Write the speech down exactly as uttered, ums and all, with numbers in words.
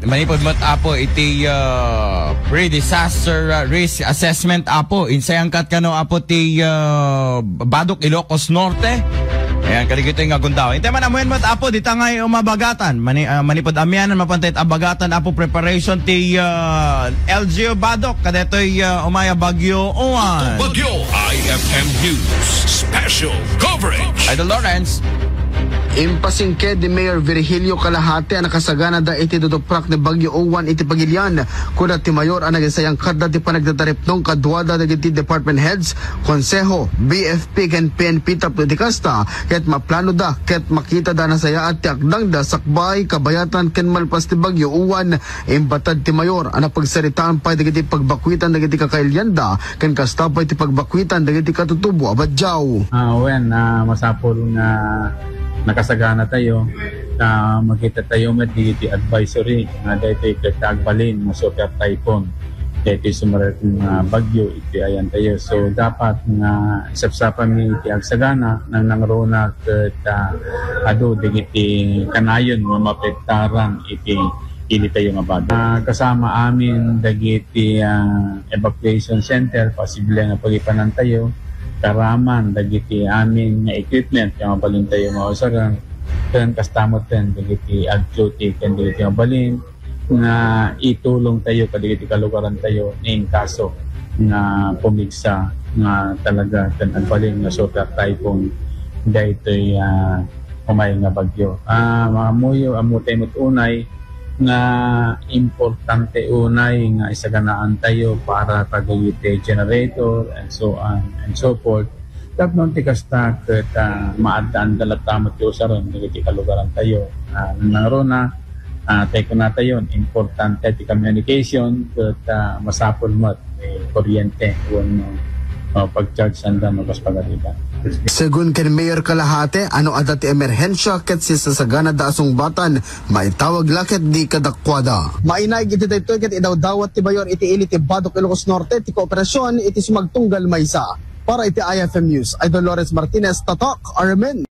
Manipud met, Apo, iti, ah, pre-disaster, ah, risk assessment, Apo. Insayangkat kano, Apo, ti, ah, Badoc, Ilocos Norte. Ayan, kadagitoy nga gundaway. Intay man, amuen met, Apo, dita nga umabagatan. Mani-, ah, manipud amianan, mapantay abagatan, Apo, preparation ti, ah, L G U Badoc. Kadetoy, ah, umay a Bagyo Uwan. Bagyo I F M News Special Coverage. Idol Lawrence. Impasingked ni Mayor Virgilio Kalahati a nakasaganada iti duduprak ni Bagyo Uwan iti pagilian. Kuna ti mayor a nagisayangkatda ti panagtataripnong kaduada dagiti department heads, konseho, B F P ken P N P tapno iti kasta ket maplanoda ket makitada a nasayaat ti akdangda sakbay, kabayatan ken malpas ti Bagyo Uwan. Imbatad ti mayor a napagsaritaan pay dagiti pagbakuitan dagiti kakailianda ken kasta pay ti pagbakuitan dagiti katutubo a badiaw. Ah, wen, ah, masapul nga nakasagana tayo. Ah, makita tayo met dagiti advisory nga daytoy ket agbalin nga super typhoon. Daytoy sumarayak nga bagyo iti ayan tayo. So, dapat nga isapsapan mi iti agsagana nang nangruna ket, ah, adu dagiti kanayon nga mapektaran iti ili tayo nga bagyo. Ah, kasama amin dagiti, ah, evacuation center, posible nga pagipanan tayo, karaman dagiti amin nga equipment nga mabalin tayo nga usaren, ken kasta met ken dagiti ag-duty ken dagiti mabalin nga itulong tayo kadagiti kalugaran tayo nga in kaso nga pumigsa nga talaga ken agbalin nga super typhoon daytoy, ah, umay nga bagyo. Ah, maamuyo, ammo tayo met unay nga importante unay nga isaganaan tayo para kadagiti generator and so on and so forth. Tapno ti kasta ket, ah, maaddaan da latta met ti usaren dagiti kalugaran tayo. Ah, nangruna, ah, tay kuna tayo, importante ti communication ket, ah, masapul met ti kuryente wenno, ah, pag-charge sanda no kas pagarigan. Segun ken Mayor Kalahate, ano adda ti emerhensia ket sisasaganada a sungbatan, maitawag la ket di kadakuada. Mainaig iti daytoy ket idawdawat ti mayor iti ili ti Badoc, Ilocos Norte, ti kooperasyon iti sumagtunggal maysa. Para iti I F M News, Idol Lawrence Martinez, Tatak, Armen.